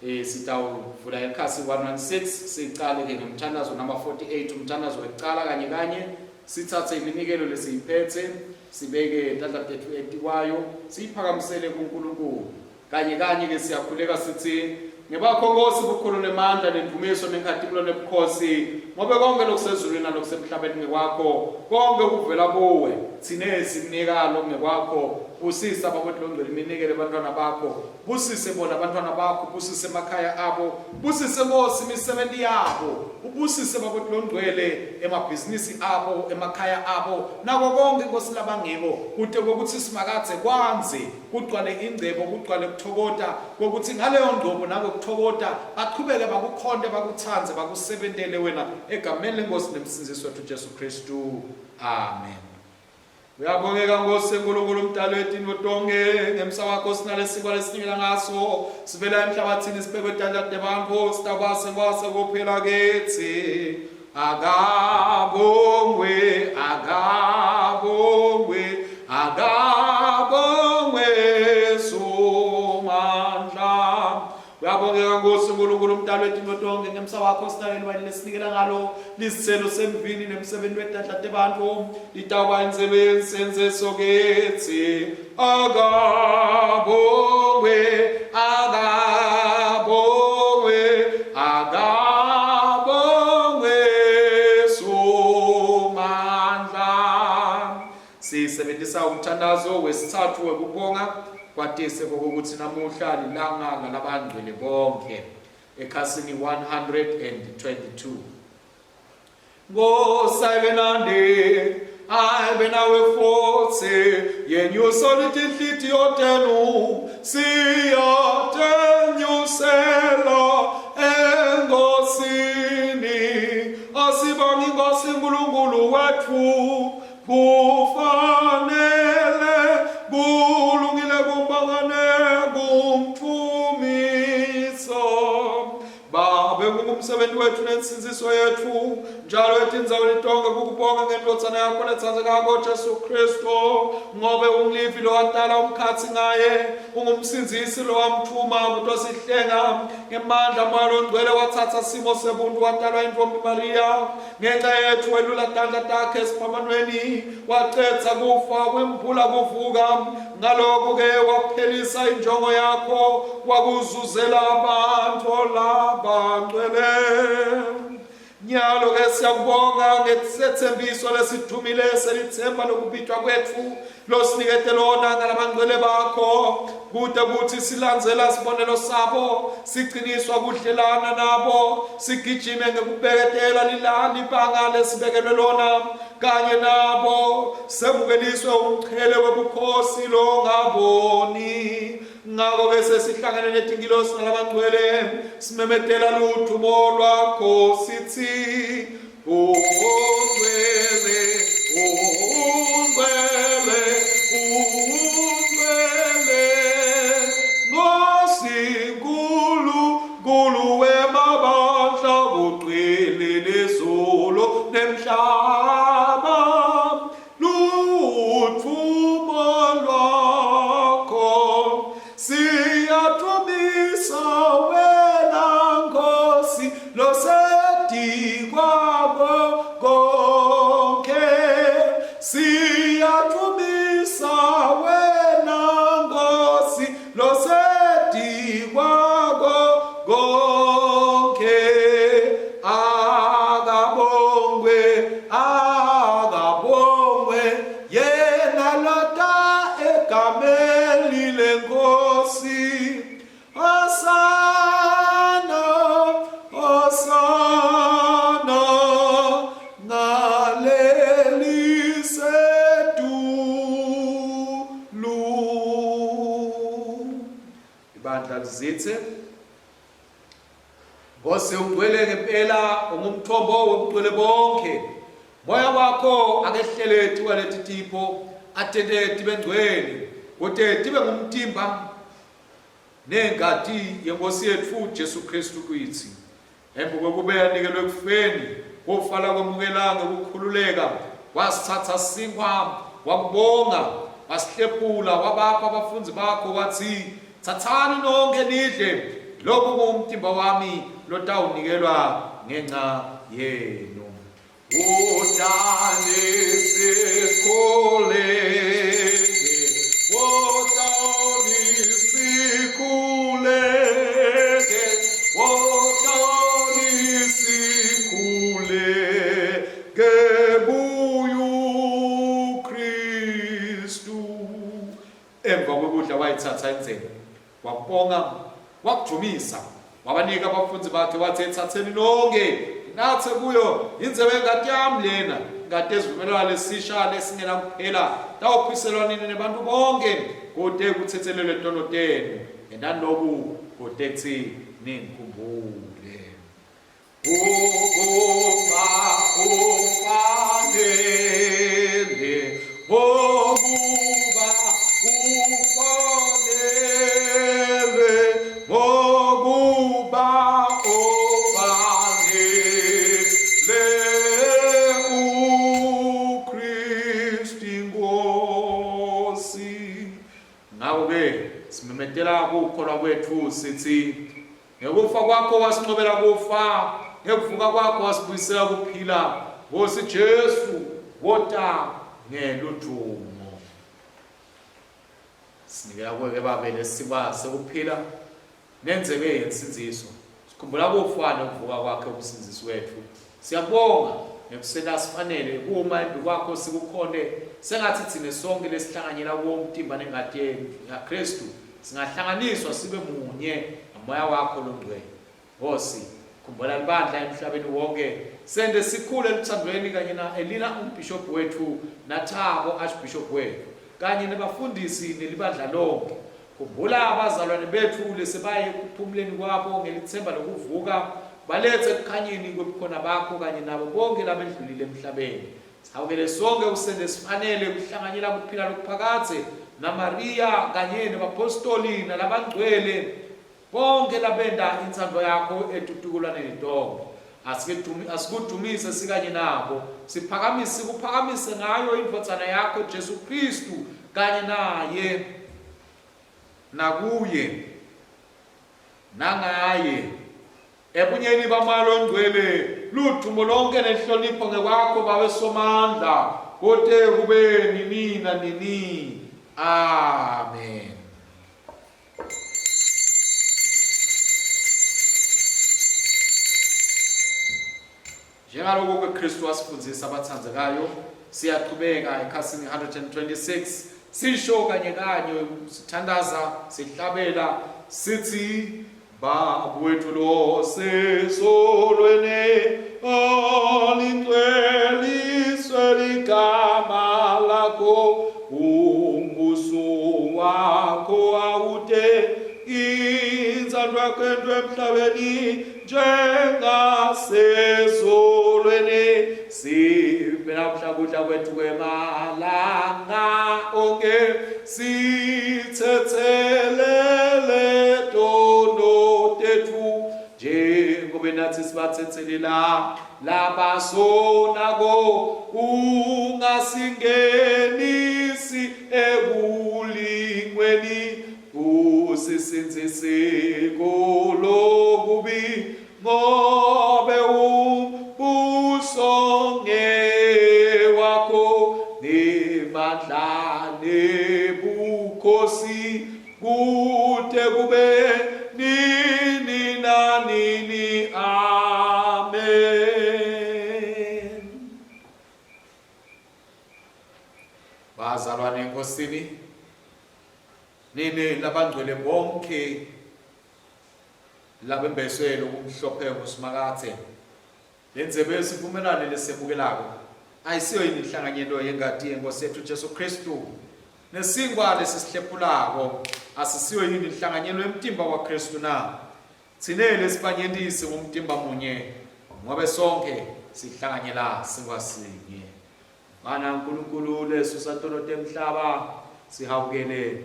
Eh sitawuvula ikhasi 116 sicale ke ngemthandazo number 48 umthandazo wekucala kanye kanye sithathe iminikelo lesiyiphethe sibeke tandla tethu etikwayo siyiphakamisele kuNkulunkulu kanye kanye ke siyakhuleka sithi ngebakho Nkosi bukhulu nemandla nendumiso nenkhatimulo nebukhosi ngobe konke lokusezulwini nalokusemhlabeni ngekwakho konke kuvela kuwe thine sikunika lokungekwakho busisa bakwethu longcwele iminikelo ebantwana bakho Busise bona abantwana bakho, busise emakhaya abo, busise Nkosi imisebenzi yabo, ubusise bakuthi longcwele emabhizinisi abo, emakhaya abo, nako konke Nkosi labangiko, kute kokuthi simakadze kwandze, kugcwale ingcebo, kugcwale kuthokota, kokuthi ngaleyo ngcobo nangokuthokota bachubeke bakukhonte, bakutsandze, bakusebentele wena egameni leNkosi nemsindzisi wethu Jesu Kristu. Amen. Uyabongeka Nkosi uNkulunkulu umdali wetintfo tonkhe ngemsa wakho sinalesinkwa lesinikela ngaso sivela emhlabathini sibekwe tandla tebantfu sitawuba sinkwa sekuphila kitsi akabongwe akabongwe akabongwe somandla Uyabongeka Nkosi uNkulunkulu umdali wetintfo tonkhe ngemsa wakho sinaleli wayini lesinikela ngalo lisitselo semvini nemsebenti wetandla tebantfu litawuba indzebe yensenzeso kitsi akabongwe akabongwe akabongwe somandla Sisebentisa umthandazo wesithathu wekubonga kwatise kokuthi namuhla lilanga lalabangcwele bonke ekhasini 122. Nkosi ayibe nandi ayibe nawe futhi yenyuso litinhlitiyo tenu siyatenyusela enkosini asibonge inkosi uNkulunkulu wethu Kufanele kulungile kumbangane kumthumiso Babe kungumsebenzi wethu nensindziso yethu njalo etindzaweni tonke kukubonga ngendvodzana yakho letsandzekako Jesu Kristu ngobe unglivi lowatala umkhatsi ngaye ungumsindzisi lowamtfuma kutosihlenga ngemandla moya longcwele watsatsa simo sebuntu watalwa intfombi Mariya Ngenxa yethu welula tandla takhe esiphambanweni wacedza kufa kwembula kuvuka ngalokhu-ke waphelisa injongo yakho wakuzuzela abantu labangcwele nyalo-ke siyakubonga ngesethembiso lesidumile selithemba lokubitwa kwetfu losinikete lona ngalabangcwele bakho kute kuthi silandzela sibonelo sabo siqiniswa kudlelana nabo sigijime ngekubeketela libanga lesibekelwe lona kanye nabo semukeliswe umqhele webukhosi longaboni ngakho-ke sesihlangene netingilosi nalabangcwele simemetela ludumo lwakho sithi Ungcwele, ungcwele, ungcwele, Nkosi Nkulunkulu wemabandla, kugcwele lizulu nemhlaba, lutfumo lwakho. Siyadvumisa wena Nkosi losedikwabo konke. Siyadvumisa wena Nkosi losedikwako konke. Akabongwe, akabongwe Yena lota egameni lenkosi Hosana Hosana ngaleli setulu Ibandla lizithe Nkosi ungcwele ngempela ungumthombo wobungcwele bonke. Moya wakho akehlele tikwaleti tipho atente tibe ngcwele kute tibe ngumtimba nengati yenkosi yetfu Jesu Kristu kwitsi. Emva kwekube yanikelwe ekufeni kufa lakwemukela ngekukhululeka wasithatha sinkwa wakubonga wasihlephula wabapha abafundzi bakho wathi Thathani nonke nidle. Lokhu kuwumtimba wami lotawunikelwa ngenxa yenu. Wotani sikhuleke, wotani sikhuleke, wotani sikhuleke kuyu Kristu. Emva kwekudla wayithatha indzebe, Wakubonga, wakudumisa, wabanika abafundi bakhe, wathi, Ethatheni nonke, ninathe kuyo, yindzebe yengati yami lena, ingati yesivumelwano lesisha lesingenakuphela, tawuphiselwa nini nebantu bonke, kute kuthethelelwe tono tenu. Yentani loku kute kutsi ningikhumbule. Ukuba ufanele, ngokuba ufanele, ngokuba ufanele uKristu iNkosi. Ngakho-ke simemetela ukukholwa kwethu sithi Ngekufa kwakho wasinqobela kufa, ngekuvuka kwakho wasibuyisela kuphila. Nkosi Jesu, wota ngeludumo. Sinikela kuwe ke Babe lesiba sekuphila nendzebe yensindziso. Sikhumbula kufa nekuvuka kwakhe umsindzisi wetfu. Siyabonga ngekusenta sifanele kuma embi kwakho sikukhonte sengathi thina sonke lesihlanganyela kuwo umtimba nengati yaKristu Singahlanganiswa sibe munye ngaMoya wakho loNgcwele. Nkhosi, khumbula libandla emhlabeni wonke. Sente sikhule eluthandweni kanye na-Elina umbhishobhi wetfu naThabo archbishop wetfu, kanye nebafundisi nelibandla lonkhe. Khumbula abazalwane betfu lesebaye ekuphumuleni kwabo ngelitsemba lokuvuka, baletse ekukhanyeni kwebukhona bakho kanye nabo bonkhe labendlulile emhlabeni. Sihawukele sonke usende sifanele kuhlanganyela kuphila lokuphakadze naMariya kanye nebaphostoli nalabangcwele bonke labenta intsandvo yakho etutukulwaneni tonkhe. Asikudumise sikanye nabo, siphakamise sikuphakamise ngayo indvodzana yakho Jesu Khristu kanye naye nakuye nangaye Ebunyeni baMoya loNgcwele, ludumo lonke nenhlonipho ngekwakho Babe Somandla, kute kube nini nanini. Amen. Njengaloko ke Kristu wasifundzisa abathandzekayo, siyachubeka ekhasini 126 sisho kanye kanye sithandaza sihlabela sithi Baba wethu losezulwini alingcweliswe ligama lakho umbuso wakho awute intsandvo yakho yentiwe emhlabeni njengasezulwini siphe namhla kudla kwethu kwemalanga onke sithethelele tono tethu njengoba nathi sibathethelela labasonako ungasingenisi ekulingweni Usisindzise kulokubi ngobe umbuso ngewakho nemandla nebukhosi kute kube nini nanini. Amen. Bazalwane eNkosini, Nini labangcwele bonke labembeswe lokumhlophe nguSimakadze. Le ndzebe yesivumelwane lesemukelako ayisiyo yini inhlanganyelo yengati yeNkosi yethu Jesu Kristu? Nesinkwa lesisihlephulako asisiyo yini inhlanganyelo yemtimba waKristu na? Tsine lesibanyenti singumtimba munye, ngobe sonkhe sihlanganyela sinkwa sinye. Mvana Nkulunkulu lesusa tono temhlaba, sihawukele.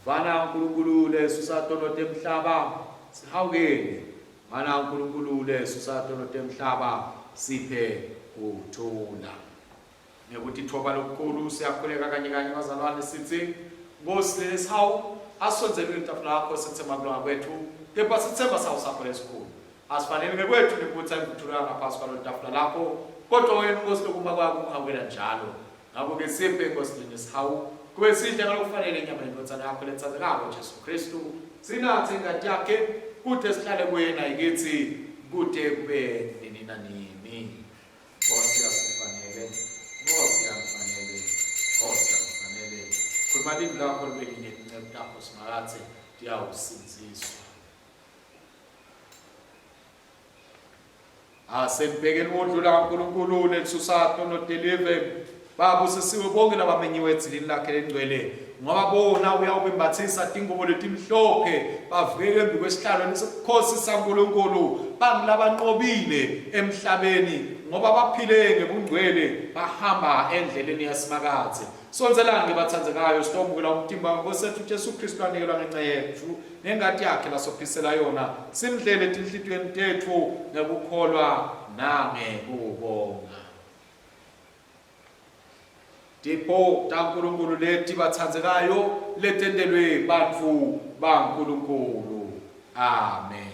Mvana Nkulunkulu lesusa tono temhlaba, sihawukele. Mvana Nkulunkulu lesusa tono temhlaba, siphe kuthula. Ngekutitfoba lokukhulu siyakhuleka kanye kanye bazalwane sithi Nkosi lesihawu asondzele kulitafula lakho setsema kulunga kwethu. Kepha sitsemba sawo sakho lesikhulu. Asifanele ngekwethu nekutsa imvuthulo yangaphasi kwalo tafula lakho, kodwa wena Nkosi lokuma kwakho kuhawukela njalo. Ngakho-ke siphe Nkosi nesihawu kube sidla ngalokufanele inyama yendvodzana yakho letsandzekako Jesu Khristu, sinatse ingati yakhe kute sihlale kuye nayikithi kute kube nini nanini. Nkosi yasifanele, Nkosi yangifanele, Nkosi yangifanele. Khuluma livi lakho libe linye tinceku takho Simakadze tiyawusindziswa. Asembheke liwundlu laNkulunkulu lelisusa tono telive. Babusisiwe bonke labamenyiwe edzilini lakhe lengcwele, ngoba bona uyawubembatsisa tingubo letimhlophe, bavikele embi kwesihlalo lesibukhosi saNkulunkulu. Bangulabanqobile emhlabeni, ngoba baphile ngebungcwele, bahamba endleleni yaSimakadze. Sondzelani-ke batsandzekayo, sitowamukela umtimba weNkhosi yetfu Jesu Khristu anikelwa ngenca yetfu, nengati yakhe lasophisela yona, simdlele etinhlitiyweni tetfu ngekukholwa nangekubonga. Tipho taNkulunkulu leti batsandzekayo letentelwe bantfu baNkulunkulu. Amen.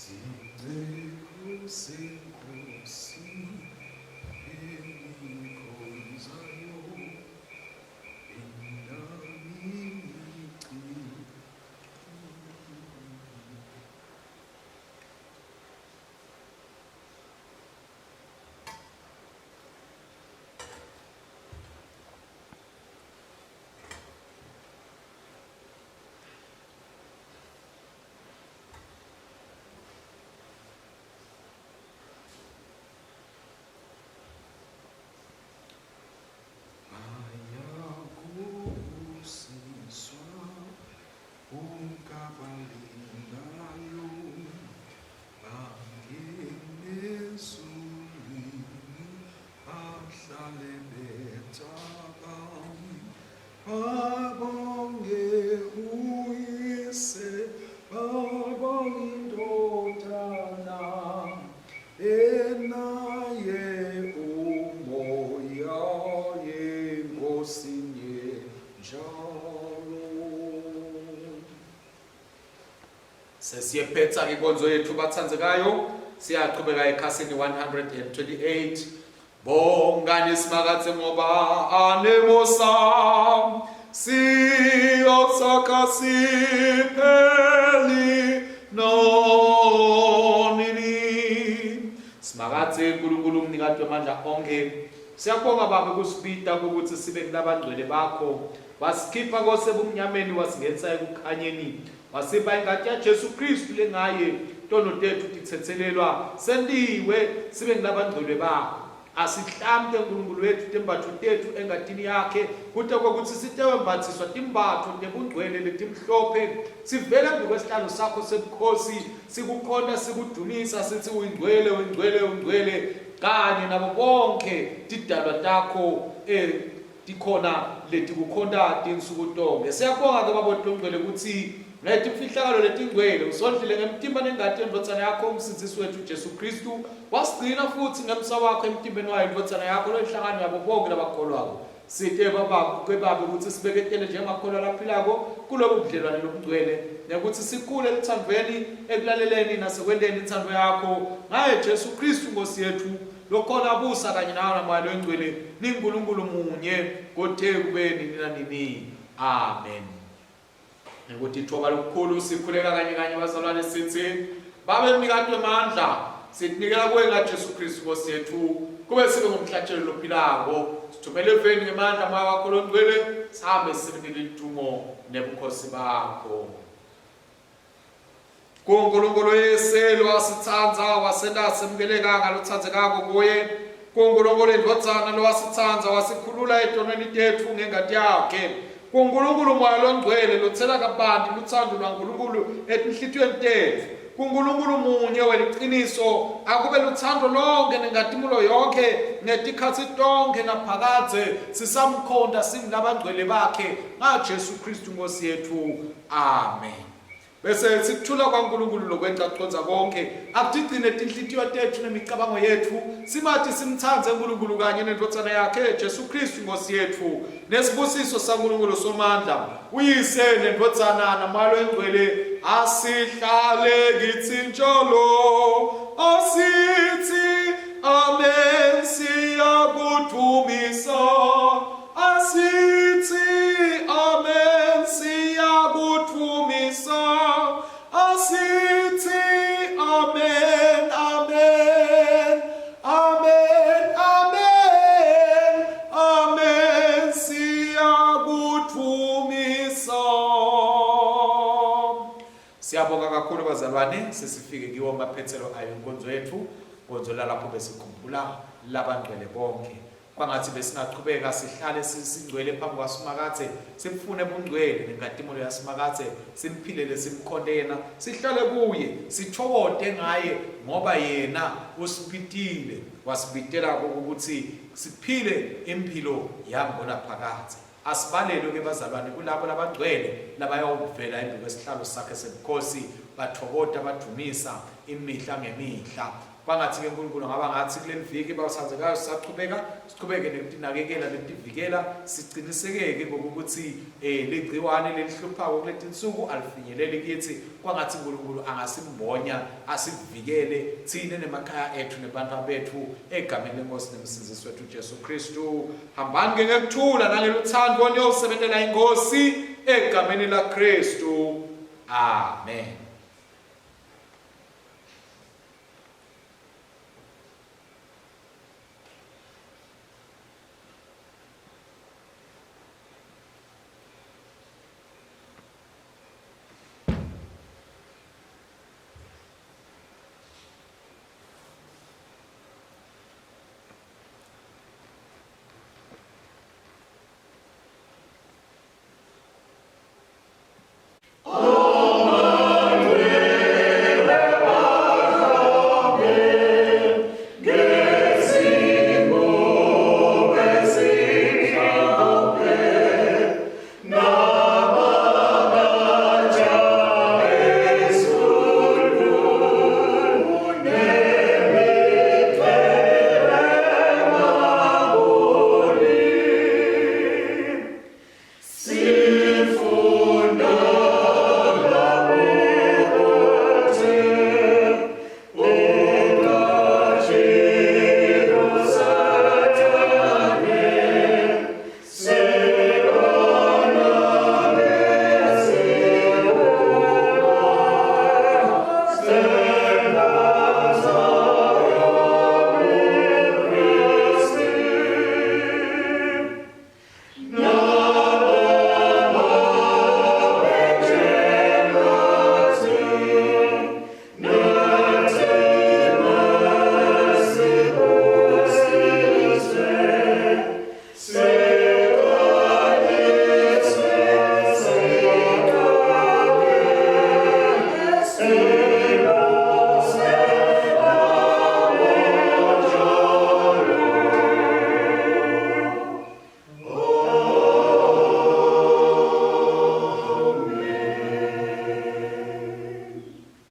Zinceku zenkosi engikhonzayo Babonge uyise, babonge indodana, enaye umoya yenkosini njalo. Sesiyephetha-ke inkonzo yethu bathandzekayo, siyaqhubeka ekhasini 128. Bongani Simakadze ngoba anemusa, siyotsaka sipheli nonini. Simakadze Nkulunkulu umnikati wemandla onkhe, siyabonga Babe kusibita ukuthi sibe ngulabangcwele bakho. Wasikhipha kose ebumnyameni wasingenisa ekukhanyeni. Wasipha ingati yaJesu Kristu lengaye tono tetfu titsetselelwa, sentiwe sibe ngulabangcwele bakho. Asihlamte Nkulunkulu wetfu tembatfo tetfu engatini yakhe, kute kwekutsi sitewembatsiswa timbatfo tebungcwele letimhlophe, sivele embikwesihlalo sakho sebukhosi, sikukhonta sikudvumisa, sitsi uyingcwele, uyingcwele, uyingcwele, kanye nabo bonkhe tidalwa takho e, Tikhona letikukhonta tinsuku tonkhe. Siyabonga-ke Baba wetfu Longcwele kutsi ngetimfihlakalo letingcwele usondlile ngemtimba nengati yeNdvodzana yakho uMsindzisi wetfu Jesu Khristu, wasigcina futsi ngemsa wakho emtimbeni wayo iNdvodzana yakho loyinhlangano yabo bonkhe labakholwako. Site Baba, ke Babe kutsi sibeketele njengemakholwa laphilako kulobu budlelwane lobungcwele nekutsi sikhule elutsandvweni, ekulaleleni nasekwenteni intsandvo yakho ngaye Jesu Khristu Nkhosi yetfu. Lokhona abusa kanye nawe naMoya loyiNgcwele, ninguNkulunkulu munye, kothe kube nini nanini. Amen. Ngekutitfoba lokukhulu sikhuleka kanye kanye bazalwane sithi, Babe mnikati wemandla, sitinikela kuwe ngaJesu Kristu Nkosi yethu, kube sibe ngumhlatshelo lophilako, sithumele eveni ngemandla Moya wakho loNgcwele, sihambe sisebentele lidumo nebukhosi bakho. KuNkulunkulu Uyise lowasitsandza wasenta semukeleka ngalotsandzekako kuye. KuNkulunkulu iNdvodzana lowasitsandza wasikhulula etonweni tetfu ngengati yakhe. KuNkulunkulu Moya Longcwele lotsela kabanti lutsandvo lwaNkulunkulu etinhlitiyweni tetfu. KuNkulunkulu munye weliciniso akube lutsandvo lonke nenkhatimulo yonkhe ngetikhatsi tonkhe naphakadze sisamkhonta singulabangcwele bakhe ngaJesu Khristu Nkhosi yetfu. Amen. Bese sikuthula kwaNkulunkulu lokwenca kucondza konke akutigcine tinhlitiyo tetfu nemicabango yetfu simati simtsandze uNkulunkulu kanye nendvodzana yakhe Jesu Kristu Nkosi yetfu nesibusiso saNkulunkulu Somandla uyise nendvodzana naMoya loyiNgcwele asihlale kitsi njalo asithi amen siyakudumisa Asithi amen siyakudumisa asithi amen amen amen amen amen siyakudumisa. Siyabonga kakhulu bazalwane sesifike kiwo amaphethelo ayo inkonzo yethu nkonzo lalapho besikhumbula labangcwele bonke. Kwangathi besingachubeka sihlale singcwele phambi kwaSimakadze, simfune bungcwele nenkatimulo yaSimakadze, simphilele simkhonte yena, sihlale kuye, sithokote ngaye ngoba yena usibitile, wasibitela ukuthi siphile impilo yangonaphakadze. Asibalelwe ke bazalwane kulabo labangcwele labayawuvela embi kwesihlalo sakhe sebukhosi, bathokota badvumisa imihla ngemihla. Kwangathi-ke uNkulunkulu angaba ngathi kuleli viki bawuthandekayo sisaqhubeka siqhubeke nekutinakekela nekutivikela sicinisekeke ngokuthi um ligciwane lelihluphako kuleti nsuku alifinyeleli kithi. Kwangathi uNkulunkulu angasimbonya asivikele thine nemakhaya ethu nebantfu betfu egameni lenkosi nemsindzisi wethu Jesu Kristu. Hambani-ke ngekuthula nangelutsandvo niyosebentela iNkhosi egameni laKristu. Amen.